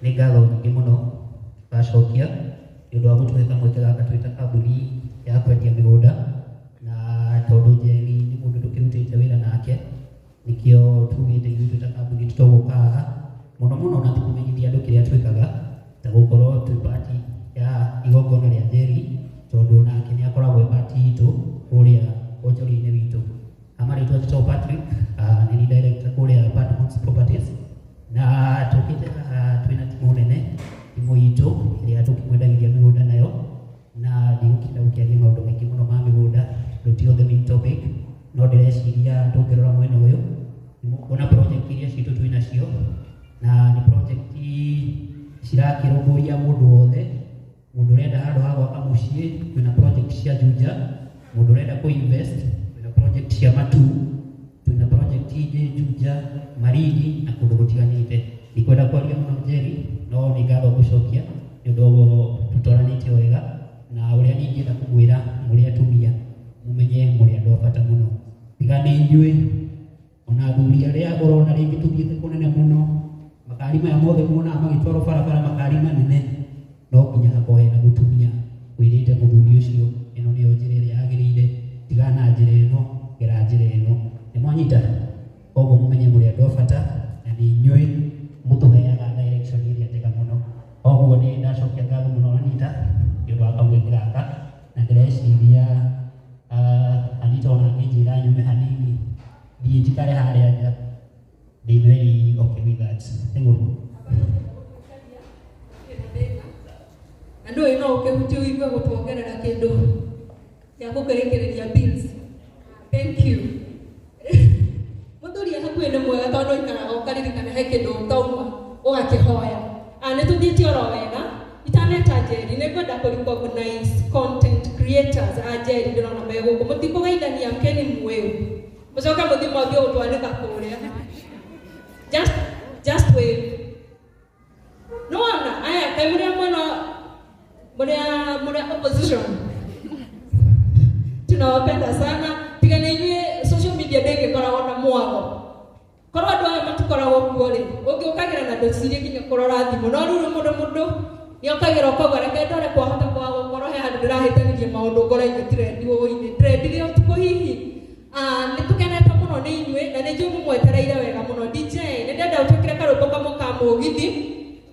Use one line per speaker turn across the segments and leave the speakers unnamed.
Nĩ ngatho nyingĩ mũno tũracokia nĩ ũndũ wa gũtũhe kamweke gaka twĩ ta kambuni ya kwendia mĩgũnda, na tondũ Njeri nĩ mũndũ tũkĩrutĩte wĩra nake, nĩkĩo tugĩte ithuĩ twĩ ta kambuni tũgũka haha mũno mũno na tũkũmenyithia andũ kĩrĩa twĩkaga, ta gũkorwo twĩ part ya igongona rĩa Njeri, tondũ nake nĩ akoragwo e part itũ kũrĩa wonjoria-inĩ witũ. Amarĩtwa njĩtagwo Patrick, nĩ niĩ director kũrĩa Patmos Properties, na tũkĩte haha twĩna timu nene, timu itũ ĩrĩa tũkĩmwendagĩria mĩgũnda nayo, na ndigũkĩenda gũkĩaria maũndũ maingĩ mũno ma mĩgũnda, tondũ ti the main topic, no ndĩreciria tũngĩrora mwena ũyũ nĩmũkuona project iria citũ twĩ nacio, na nĩ project cirakĩrũmbũiya mũndũ wothe, mũndũ ũrenda handũ ha gwaka mũciĩ, twĩna project cia Juja, mũndũ ũrenda kũ invest, twĩna project cia Matu, twĩna project ingĩ Juja, Marigi na kũndũ gũtiganĩte. Ndikwenda kwaria mũno Njeri, no nĩ ngatho ngũcokia nĩ ũndũ wa ũguo tũtwaranĩte wega, na ũrĩa niĩ ingĩenda kũmwĩra mũrĩ atumia mũmenye mũrĩ andũ a bata mũno. Tiga nĩ inyuĩ, ona athuri arĩa ũrona rĩngĩ tũthiĩte kũnene mũno, makari maya mothe muonaga magĩtwarwo barabara, makari manene, no nginya hakorwo hena mũtumia wĩrĩte mũthuri ũcio ĩno nĩyo njĩra ĩrĩa yagĩrĩire, tigana na njĩra ĩno, gera njĩra ĩno. Nĩ mwanyita? Koguo mũmenye mũrĩ andũ a bata na nĩ inyuĩ mũtũheaga direction ĩrĩa njega mũno. Koguo nĩ ndacokia ngatho mũno Anita nĩ ũndũ wa kamweke gaka, na ndĩreciria Anita ona angĩnjĩra nyume hanini thiĩ njikare harĩa nja, ndĩ very okay with that. Nĩguo.
Na ndũĩ no ũkĩhutie ũigue gũtuongerera kĩndũ gĩa gũkĩrĩkĩrĩria bills. Thank you. Mũthuri e hakuhĩ nĩ mwega tondũ aikaraga ũkaririkana he kĩndũ ũtauma ũgakĩhoya. Nĩ tũthiĩte oro wega. Itaneta Njeri, nĩ ngwenda kũ recognize content creators a Njeri ndĩrona me gũkũ. Mũtikũgeithania mkeni mwĩu. Mũcoke mũthiĩ mwambie gũtwanĩka kũrĩa. Just wave. Nĩwona aya kaĩ mũrĩ a mwena mũrĩ a opposition. Tunawapenda sana. Tiga nĩ inyuĩ social media ndĩngĩkoragwo na mwago. Korwo andũ aya matikoragwo kuo rĩ, ũngĩũkagĩra na ndũcirie nginya kũrora thimũ. No rĩu mũndũ nĩokagĩra ũkauga reke ndore kwahota kwaga gũkorwo he handũ ndĩrahĩtanirie maũndũ ngoro igĩtrendi ũũ-inĩ. Trendire ũtukũ hihi. Nĩ tũkenete mũno nĩ inyuĩ na nĩ njũĩ mũmwetereire wega mũno. DJ, nĩ ndĩrenda ũtwĩkĩre karwĩmbo kamwe ka mũgithi,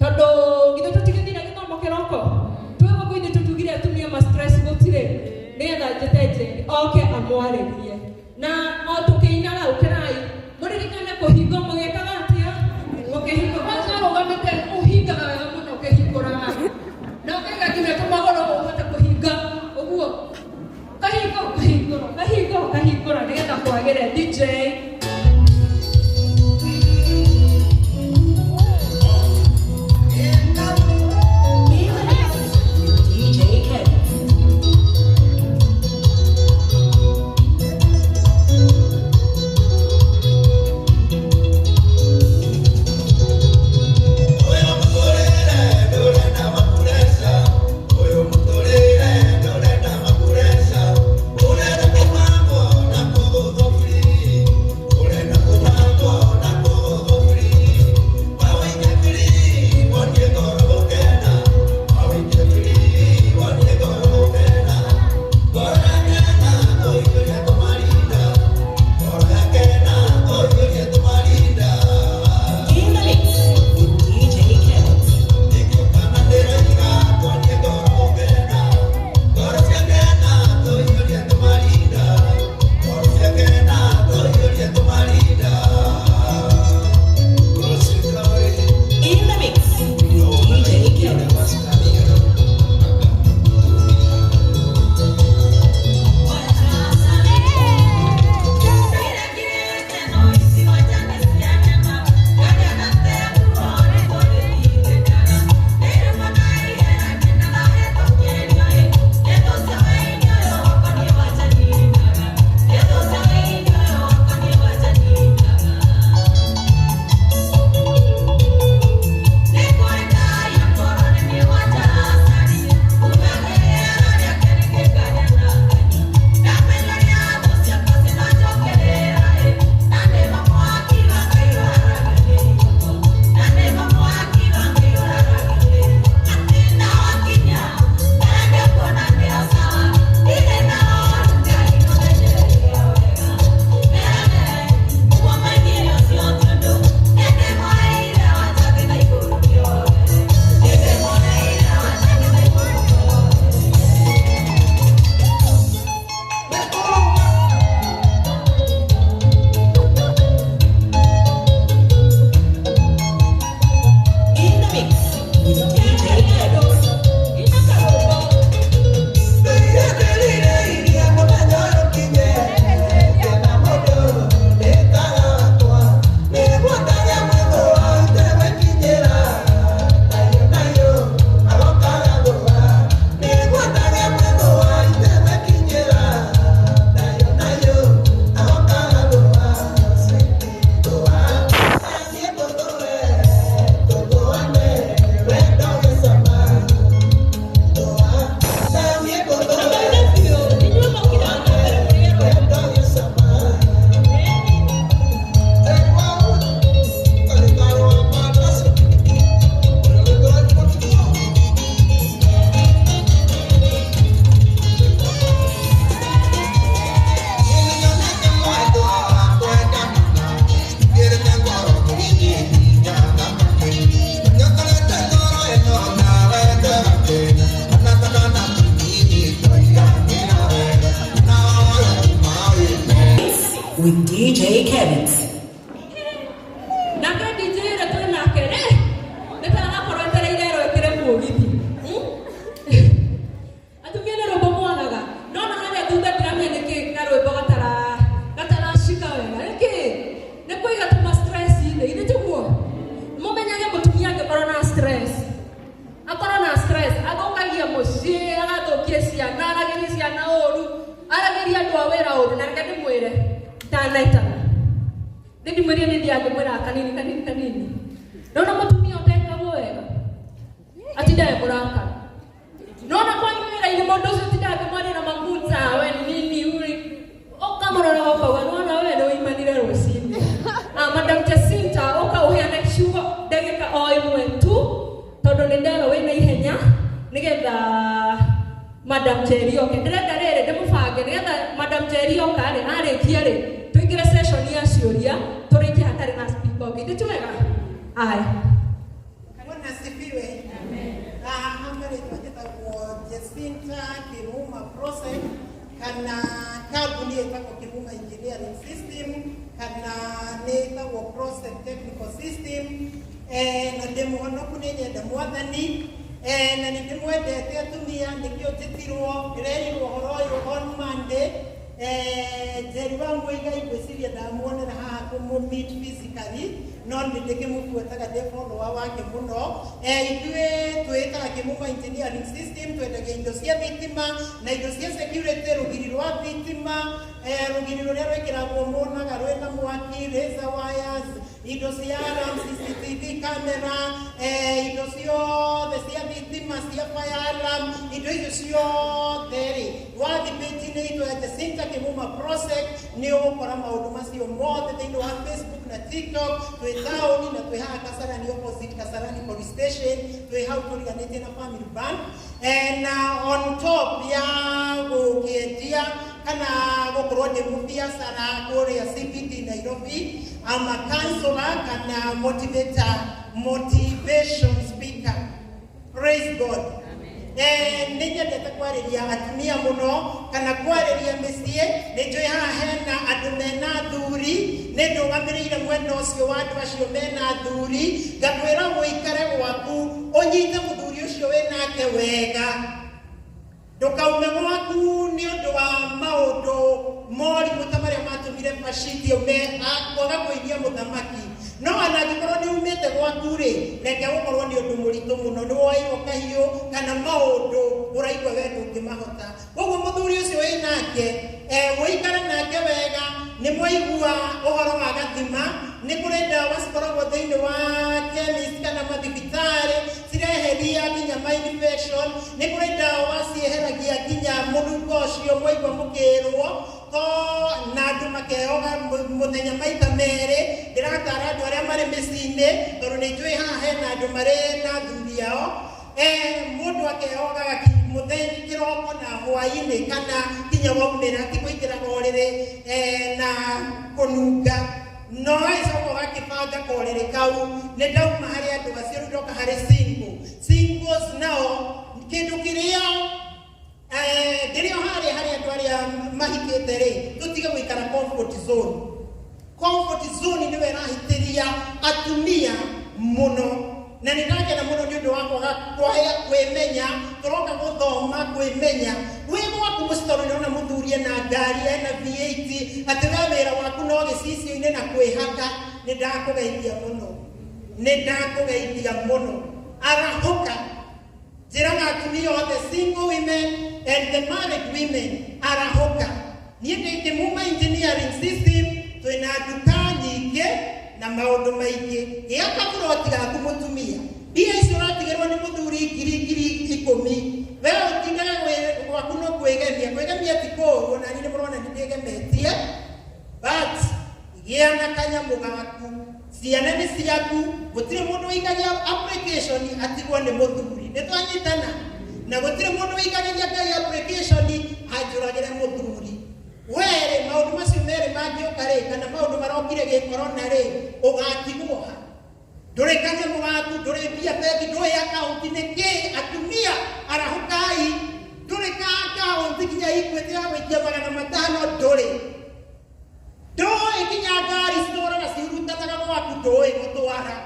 tondũ githĩ tũtigĩthire gĩthomo kĩroko? Twĩ gũkũ ithuĩ tũtugire atumia ma stress gũtirĩ, nĩgetha njĩte Njeri oke amwarĩrie. Na o tũkĩinaga ũkĩrai, mũririkane kũhinga mũgĩkaga atĩa? Mũkĩhinga, kwanza ũrũgamĩte ũhingaga wega mũno ũkĩhingũraga. Na ũkaiga nginya tũmagũrũ ũhote kũhinga ũguo. Ũkahinga ũkahingũra, ũkahinga ũkahingũra nĩgetha kwagĩre. DJ.
DJ Ken.
Reke ndĩmwĩre ndanaitana ndĩndimwĩrie nĩ thiaga ngĩmwĩraga kanini kanini kanini. Nona mũtumia ũtekagwo wega atindaga mũrakara. Nona kwanyu wĩra-inĩ mũndũ ũcio ũtindaga akĩmwarĩra maguta we ni nini uri ũkamũrora ũkauga nona we nĩ ũimanire rũcinĩ. Madam Jacinta ũka ũheane ciugo ndagĩka o ĩmwe tu tondũ nĩ nderwo wĩna ihenya nĩgetha Madam Jerry oke. Ndĩrenda rĩrĩ ndĩmũbange nĩgetha Madam Jerry oka rĩ arĩkia rĩ tũingĩre session ya ciũria tũrĩkie hatarĩ na speaker ũngĩ. Ndĩ ti wega? Aya.
Bwana asifiwe. Hapa rĩtwa njĩtagwo Jacinta Kimuma Prosec kana kambuni ĩtagwo Kimuma Engineering System kana nĩ ĩtagwo Prosec Technical System na ndĩ mũhonoku nĩ nyenda mwathani na nĩ ndĩmwendete atumia nĩkĩo njĩtirwo ndĩrerirwo ũhoro ũyũ on Monday. Njeri wa Muigai ngwĩciria ndamuonera haha kũmũ-meet physically no nĩ ndĩkĩmũbuataga ndĩ follower wake mũno. Ithuĩ twĩtaga Kimuma Engineering System, twendagia indo cia thitima na indo cia security, rũgiri rwa thitima, rũgiri rũrĩa rwĩkĩragwo muonaga rwĩna mwaki, razor wires, indo cia alarm, CCTV camera, indo ciothe cia thitima cia fire alarm, indo icio ciothe rĩ wathiĩ page-inĩ itũ ya Jacinta Kimuma Prosec nĩ ũgũkora maũndũ macio mothe thĩinĩ wa Facebook na TikTok. Twĩ taũni na twĩ haha Kasarani, opposite Kasarani Police Station, twĩ hau tũriganĩtie na Family Bank. Na on top ya gũkĩendia kana gũkorwo ndĩ mũbiacara kũrĩa CBD Nairobi, I'm a counselor kana motivator, motivation speaker. Praise God. Nĩ nyendete kwarĩria atumia mũno kana kwarĩria mĩciĩ. Nĩ njũĩ haha hena andũ mena athuri, nĩ ndũgamĩrĩire mwena ũcio wa andũ acio mena athuri, ngakwĩra ũikare gwaku ũnyite mũthuri ũcio wĩnake wega, ndũkaume gwaku nĩ ũndũ wa maũndũ morimũ ta marĩa matũmire Vashiti aume kwaga kũinia mũthamaki. No ona angĩkorwo nĩ umĩte gwaku rĩ, reke gũkorwo nĩ ũndũ mũritũ mũno, nĩ woirwo kahiũ kana maũndũ ũraigua we ndũngĩmahota. Koguo mũthuri ũcio wĩ nake ũikare nake wega. Nĩ mwaigua ũhoro wa gathima, nĩ kũrĩ ndawa cikoragwo thĩinĩ wa chemist kana mathibitarĩ cireheria nginya ma infection, nĩ kũrĩ ndawa cieheragia nginya mũnungo ũcio mwaigua mũkĩrwo to na andũ makeoga mũthenya maita merĩ. Ndĩratara andũ arĩa marĩ mĩciĩ-inĩ tondũ nĩ njũĩ haha hena andũ marĩ na athuri ao, mũndũ akeogaga mũthenya kĩroko na hwaĩ-inĩ kana nginya waumĩra ti kũingĩraga ũrĩrĩ na kũnunga, no ĩcoka ũgakĩbanga korĩrĩ kau. Nĩ ndauma harĩ andũ acio, rĩu ndoka harĩ single. Singles nao kĩndũ kĩrĩa ndĩrĩ o harĩa harĩ andũ arĩa mahikĩte rĩ, tũtige gũikara comfort zone. Comfort zone nĩwe ĩrahĩtĩria atumia mũno, na nĩ ndakena mũno nĩ ũndũ wa kwaga kwĩmenya. Tũroka gũthoma kwĩmenya. Wĩ gwaku mũciĩ tondũ nĩũrona mũthuri ena ngari ena V8, atĩ we wĩra waku no gĩcicio-inĩ na kwĩhaka. Nĩ ndakũgeithia mũno, nĩ ndakũgeithia mũno. Arahũka. Njĩraga atumia othe, single women and the married women, arahũka. Niĩ ndĩ Kimuma Engineering System, twĩna nduka nyingĩ na maũndũ maingĩ. Gĩa kaburoti gaku mũtumia, mbia icio ũratigĩrwo nĩ mũthuri ngiri ngiri ikũmi, we ũtindaga gwaku no kwĩgemia. Kwĩgemia ti kũũru, ona niĩ nĩ mũrona nĩ ndĩgemetie, but gĩa na kanyamũ gaku, ciana nĩ ciaku, gũtirĩ mũndũ ũikagia application atigwo nĩ mũthuri. Nĩ twanyitana? Na gũtirĩ mũndũ ũikagĩria Ngai application anjũragĩre mũthuri. Werĩ maũndũ macio merĩ mangĩũka rĩ, kana maũndũ marokire gĩ corona rĩ, ũgatigwo ha? Ndũrĩ kanyamũ gaku, ndũrĩ mbia bengi, ndũĩ akaunti nĩ kĩ. Atumia arahũkai, ndũrĩ ka akaunti nginya Equity ya gũikia 500 ndũrĩ, ndũĩ nginya ngari citũraga cihurutanaga gwaku, ndũĩ gũtwara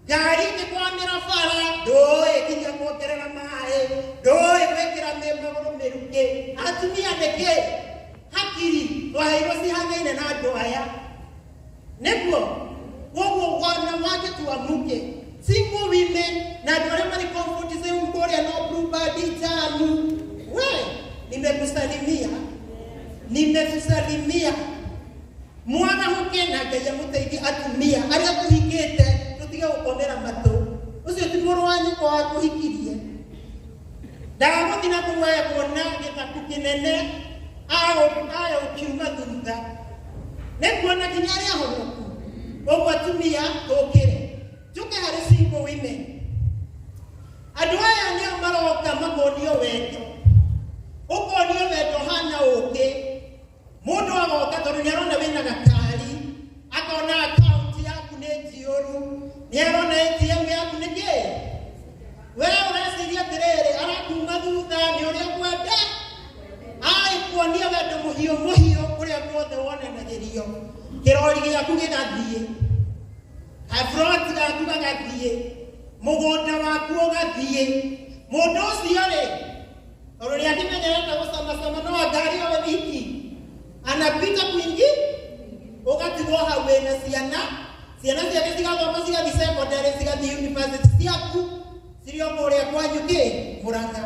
ngari ĩngĩkwamĩra bara, ndũĩ nginya kuongerera maĩ, ndũĩ gwĩkĩra magũrũ mĩrukĩ. Atumia nĩkĩ hakiri twaheirwo cihanaine na andũ aya nĩguo? Koguo wanawake tuamuke, single women na andũ arĩa marĩ comfort zone kũrĩa no Blue Band tamu, we nimekusalimia. Nimekusalimia. Mwarahuke na Ngai amũteithie atumia arĩa tũhikĩte tũtige gũkomera matũ. Ũcio ti mũrũ wa nyũkwa wakũhikirie. Ndagagũthiĩ na kũu aya kuona gĩthaku kĩnene aya ũkiuma thutha. Nĩ kuona nginya arĩa ahonoku. Ũguo atumia tũkĩre. Njũke harĩ single women. Andũ aya nĩo maroka makonio wendo. Ũkonio wendo hana ũkĩ. Mũndũ agoka tondũ nĩ arona wĩna gakari, akona akaunti yaku nĩ njiyũru, nĩ arona ATM yaku nĩ kĩ. We ũreciria atĩrĩrĩ, arakuma thutha nĩ ũrĩa kwenda. Agĩkuonia wendo mũhiũ mũhiũ kũrĩa guothe wonanagĩrio. Kĩrori gĩaku gĩgathiĩ, gaburoti gaku gagathiĩ, mũgũnda waku ũgathiĩ. Mũndũ ũcio rĩ, tondũ nĩ akĩmenyerete gũcamacama no ngari owe wiki, anapita kwingi, ũgatigwo hau wĩna ciana, ciana ciake cigathoma cigathiĩ secondary, cigathiĩ university ciaku, cirĩ o kũrĩa kwanyu kĩ Mũrang'a.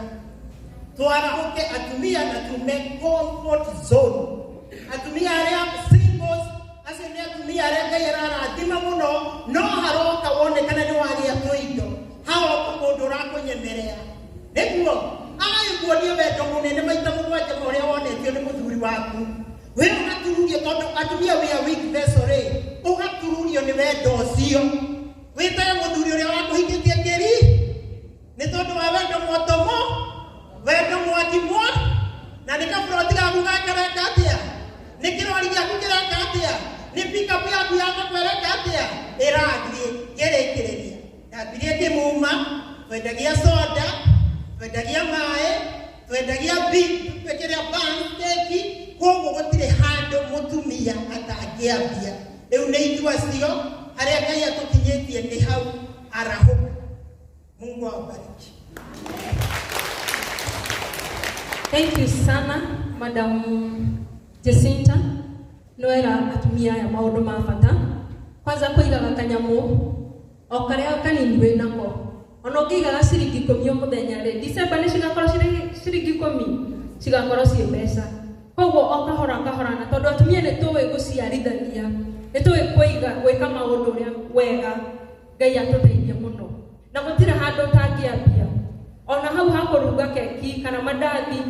Twarahũke atumia na tume comfort zone. Atumia arĩa singles, acio nĩ atumia arĩa Ngai ararathima mũno, no haroka wonekana nĩ wagĩa tũindo, haroka mũndũ ũrakũnyemerea. Nĩguo agagĩkuonia wendo mũnene maita mũgwanja ma ũrĩa wonetio nĩ mũthuri waku. We ũgatururio tondũ atumia we are weak vessel rĩ, ũgatururio nĩ wendo ũcio. Wĩtage mũthuri ũrĩa wakũhikĩtie kĩri, nĩ tondũ wa wendo mwotomo, wendo mwaki mwa, na nĩ kaburoti gaku gakareka atĩa, nĩ kĩrori gĩaku kĩreka atĩa, nĩ pickup yaku ya thoko ĩreka atĩa, ĩrathiĩ ngĩrĩkĩrĩria. Ndambirie kĩmuma, twendagia soda, twendagia maĩ, twendagia kĩrĩa pancake, koguo gũtirĩ handũ mũtumia atangĩambia. Rĩu nĩ ithuĩ acio harĩa Ngai atũkinyĩtie nĩ hau arahũka. Mungu awabariki.
Thank you sana Madam Jacinta. Nwera atumia aya maũndũ ma bata. Kwanza kũigaga kanyamũ o karĩa kanini wĩ nako. Ona ũngĩigaga ciringi ikũmi o mũthenya rĩ, December nĩ cigakorwo cirĩ ciringi ikũmi, cigakorwo ciĩ mbeca. Koguo o kahora kahora, na tondũ atumia nĩ tũĩ gũciarithania, nĩ tũĩ kũiga gwĩka maũndũ ũrĩa wega, Ngai atũteithie mũno. Na gũtirĩ handũ ũtangĩambia. Ona hau hakũruga keki kana mandathi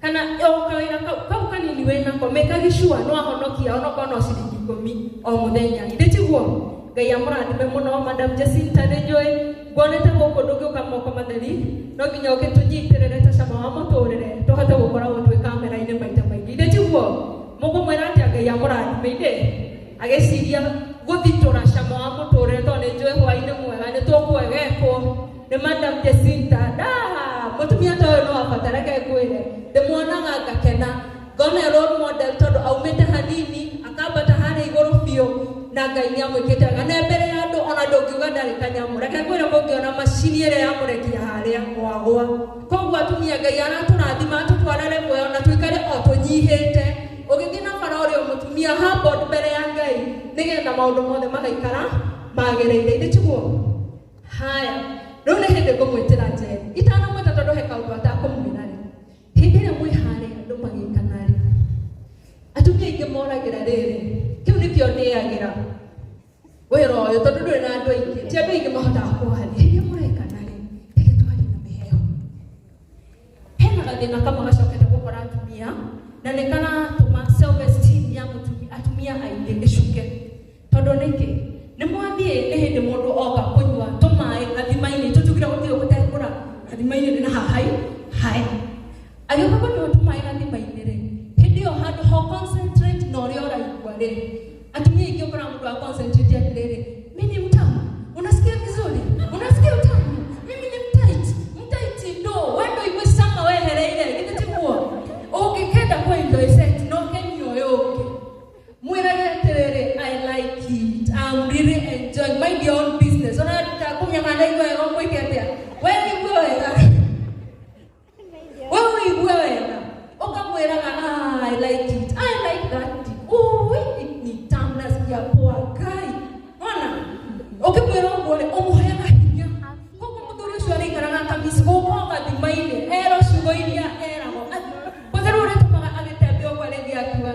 kana o kawĩra kau kanini wĩ nako, mĩkagi sure no ahonokia onokorwo no ciringi ikũmi o mũthenya. Githĩ tiguo? Ngai amũrathime mũno Madam Jacinta, nĩ njũĩ nguonete gũkũ ndũngĩũka moko matheri, no nginya ũgĩtũnyitĩrĩre ta cama wa mũtũrĩre tũhote gũkoragwo twĩ kamera-inĩ maita maingĩ. Githĩ tiguo? Mũkũmwĩra atĩa Ngai amũrathime ithĩ? Agĩciria gũthitũra cama wa mũtũrĩre tondũ nĩ njũĩ hwaĩ-inĩ mwega nĩ tũkwegekwo nĩ Madam Jacinta. Da, mũtumia ta ũyũ no abatare, reke ngwĩre, ndĩmuonaga ngakena, ngona role model tondũ aumĩte hanini akambata harĩa igũrũ biũ na Ngai nĩ amwĩkĩte wega. Na mbere ya andũ ona ndũngiuga ndarĩ kanyamũ. Reke ngwĩre mũngĩona macini ĩrĩa yamũrekia harĩa mwagwa. Koguo atumia Ngai aratũrathima atũtwarĩre muoyo na tũikare o tũnyihĩte. Ũgĩthiĩ na bara ũrĩ o mũtumia humble mbere ya Ngai nĩgetha maũndũ mothe magaikara magĩrĩire. Githĩ tiguo? Haya, rĩu nĩ hĩndĩ ngũmwĩtĩra Njeri. Itanamwĩta tondũ he kaũndũ atakũmwĩra rĩ. Hĩndĩ ĩrĩa mwĩ harĩa andũ magĩkana rĩ, atumia aingĩ moragĩra rĩrĩ, kĩu nĩkĩo ndĩagĩra wĩra ũyũ tondũ ndũrĩ na andũ aingĩ, ti andũ aingĩ mahotaga kwaria. Hĩndĩ ĩrĩa mũrekana rĩ, reke twarie na mĩheho. Hena gathĩna kamwe gacokete gũkora atumia na nĩ karatũma self esteem ya atumia aingĩ ĩcuke. Tondũ nĩkĩ? Nĩ mwathiĩ nĩ hĩndĩ mũndũ oka kũnyua tũmaĩ gathima-inĩ, tũtugire gũtirĩ gũtengũra gathima-inĩ nĩ na haha hai. Agĩũka kũnyua tũmaĩ gathima-inĩ rĩ, hĩndĩ ĩyo handũ ho concentrate na ũrĩa ũraigua rĩ, atumia aingĩ ũkoraga mũndũ wa concentrate atĩrĩrĩ, mimi ni mtamu, unasikia vizuri, unasikia utamu, mimi ni mtight, mtight ndo, we ndo igue cama wehereire, githĩ tiguo? Ũngĩkenda kũ enjoy sex no kenya ũyũ ũngĩ. Mwĩrage atĩrĩrĩ, I like it, I'm really enjoying, mind your own business. Ona kũmenya kana ndaigua wega ũmwĩke atĩa? We ũigue wega. We ũigue wega. Ũkamwĩraga, ah, I like it, I like that. Ui, ni tamu, nasikia poa, Ngai. Ona, ũkĩmwĩra ũguo rĩ, ũmũheaga hinya. Koguo mũthuri ũcio arĩikaraga akamisi gũkũ gathima-inĩ, erwo ciugo iria eragwo. Kwanza rĩu ũrĩtũmaga agĩtembea ũguo arĩthiĩ akiugaga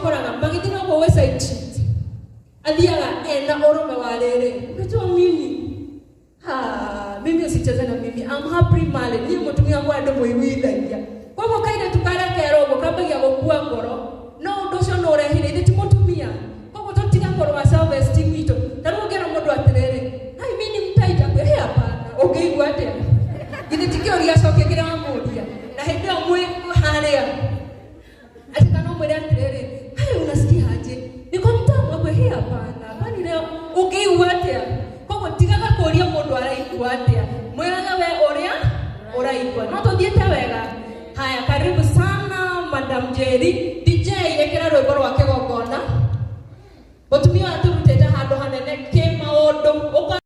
Ũkoraga magĩthiĩ na ũguo gwĩ side chick athiaga ena ũrũme wa rĩrĩ, unajua mimi, ha, mimi usicheze na mimi, I'm happily married, niĩ mũtumia wakwa ndĩmũiguithagia. Koguo kairĩtu karĩa kerwo ũguo kambagia gũkua ngoro, no ũndũ ũcio no ũrehire ithe ti mũtumia. Koguo tũtiga kũrũa self esteem itũ. Ta rĩu ũngĩra mũndũ atĩrĩrĩ, "Hai, mimi ni mtaita," akwĩra, "He, hapana." Ũngĩigua atĩa? Githĩ ti kĩũria acokia kĩrĩa wamũria? Na hĩndĩ ĩyo mwĩ harĩa ati kana umwĩre atĩrĩrĩ, "Hai, unasikia aje? Niko mtamu?" Akwe, "He, hapana." Kwani leo ũngĩigua atĩa? Koguo tigaga kũria mũndũ araigua atĩa, mwĩraga we ũrĩa ũraigua. No tũthiĩte wega. Haya, karibu sana Madam Jerry. DJ, ĩkĩra rwĩmbo rwake.